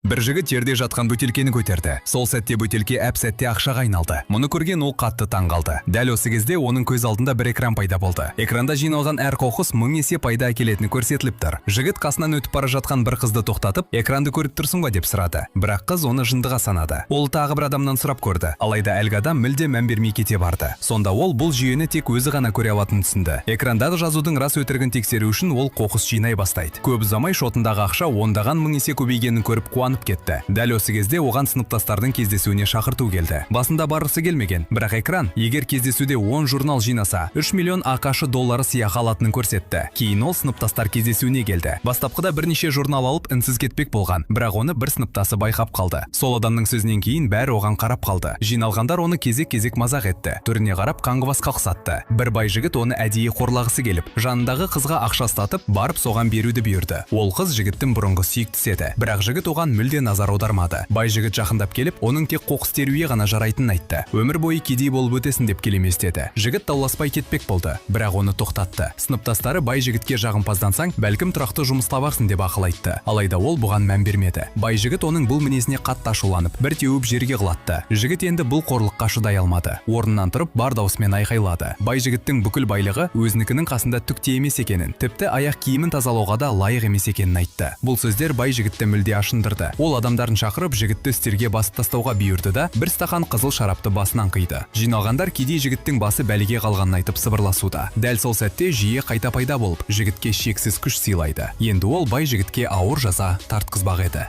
Бір жігіт жерде жатқан бөтелкені көтерді. Сол сәтте бөтелке әп сәтте ақшаға айналды. Мұны көрген ол қатты таң қалды. Дәл осы кезде оның көз алдында бір экран пайда болды. Экранда жиналған әр қоқыс 1000 есе пайда әкелетіні көрсетіліп тұр. Жігіт қасынан өтіп бара жатқан бір қызды тоқтатып, «Экранды көріп тұрсың ба?» деп сұрады. Бірақ қыз оны жындыға санады. Ол тағы бір адамнан сұрап көрді. Алайда әлгі адам мүлде мән бермей кете барды. Сонда ол бұл жүйені тек өзі ғана көре алатынын түсінді. Экрандағы жазудың рас өтірігін тексеру үшін ол қоқыс жинай бастайды. Көп ұзамай шотындағы ақша ондаған мың есе көбейгенін көріп, қуанып кетті. Дәл осы кезде оған сыныптастардың кездесуіне шақырту келді. Басында барғысы келмеген, бірақ экран егер кездесуде 10 журнал жинаса, 3 миллион АҚШ доллары сыйақы алатынын көрсетті. Кейін ол сыныптастар кездесуіне келді. Бастапқыда бірнеше журнал алып, үнсіз кетпек болған, бірақ оны бір сыныптасы байқап қалды. Сол адамның сөзінен кейін бәрі оған қарап қалды. Жиналғандар оны кезек-кезек мазақ етті. Түріне қарап, қаңғыбасқа ұқсатты. Бір бай жігіт оны әдейі қорлағысы келіп, жанындағы қызға ақша ұстатып, барып соған беруді бұйырды. Ол қыз жігіттің бұрынғы сүйіктісі еді. Бірақ жігіт оған мүлде назар аудармады. Бай жігіт жақындап келіп, оның тек қоқыс теруге ғана жарайтынын айтты. «Өмір бойы кедей болып өтесің», – деп келеместеді. Жігіт дауласпай кетпек болды, бірақ оны тоқтатты. Сыныптастары бай жігітке жағымпаздансаң, бәлкім, тұрақты жұмыс табарсың деп ақыл айтты. Алайда ол бұған мән бермеді. Бай жігіт оның бұл мінезіне қатты ашуланып, бір теуіп жерге құлатты. Жігіт енді бұл қорлыққа шыдай алмады. Орнынан тұрып, бар даусымен айқайлады. Бай жігіттің бүкіл байлығы өзінікінің қасында түк те емес екенін, тіпті аяқ киімін тазалауға да лайық емес екенін айтты. Бұл сөздер бай жігітті мүлде ашындырды. Ол адамдарын шақырып, жігітті үстелге басып тастауға бұйырды да, бір стақан қызыл шарапты басынан құйды. Жиналғандар кедей жігіттің басы бәлеге қалғанын айтып сыбырласуда. Дәл сол сәтте жүйе қайта пайда болып, жігітке шексіз күш сыйлайды. Енді ол бай жігітке ауыр жаза тартқызбақ еді.